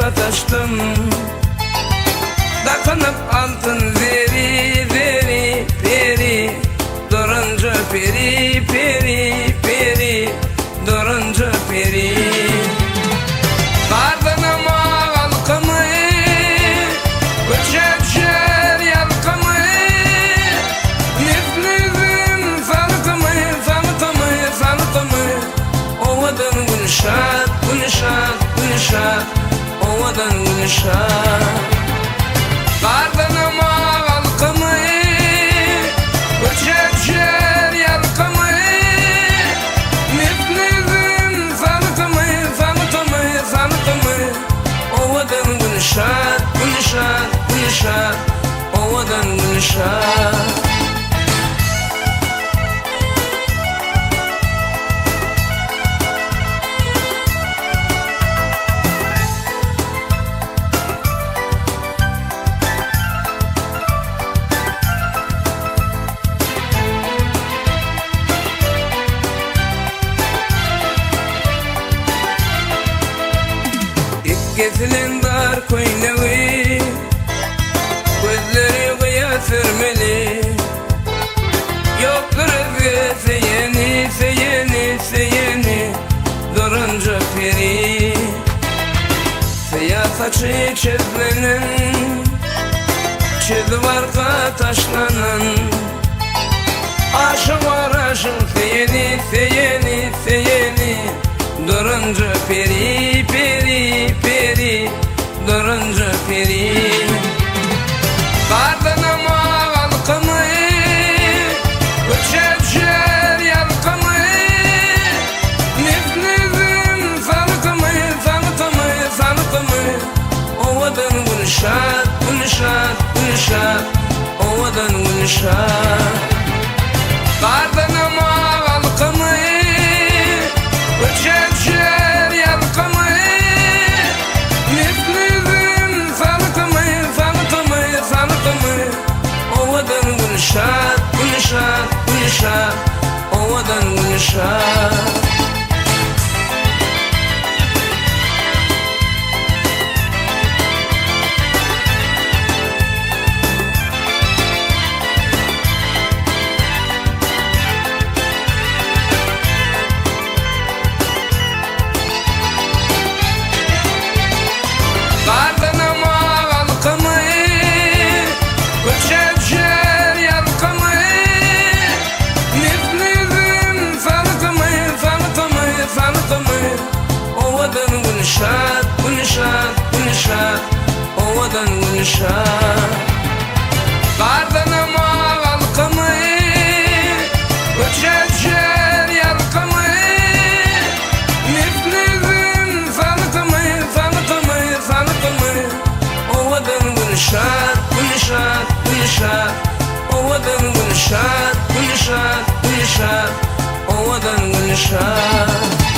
sataşdym. Dakynyp altyn zeri, zeri, peri, Duranja peri, peri, peri, Duranja peri. Gardanama galkymy, Köçä düşer ýalkymy, Neflizim salkymy, salkymy, salkymy, Owadan Gülşat, Gülşat, Gülşat, Owadan Gülşat. Gardanama galkymy, Köçä düşer ýalkymy, Neflizim salkymy, salkymy, salkymy, Owadan Gülşat, Gülşat, Gülşat, Owadan Gülşat. Ip kesilen dar köýnegi, Gözleri gyýa sürmeli. Ýokdur özge söýeni, söýeni, söýeni, Duranja peri. Syýa saçy çözlenen, Çözüp arka taşlanan. Aşyk bar aşyk söýeni, söýeni, söýeni, Duranja peri, peri, peri, Duranja peri. Gardanama galkymy, Köçä düşer ýalkymy, Neflizim salkymy, salkymy, salkymy, Owadan Gülşat, Gülşat, Gülşat, Owadan Gülşat. Gardanama galkymy, Köçä düşer ýalkymy, Neflizim salkymy, salkymy, salkymy, Owadan Gülşat, Gülşat, Gülşat, Owadan Gülşat. Gardanama galkymy, Köçä düşer ýalkymy, Neflizim salkymy, salkymy, salkymy, Owadan Gülşat, Gülşat, Gülşat, Owadan Gülşat. Gardanama galkymy, Köçä düşer ýalkymy, Neflizim salkymy, salkymy, salkymy, Owadan Gülşat, Gülşat, Gülşat, Owadan Gülşat, Gülşat, Gülşat, Owadan Gülşat.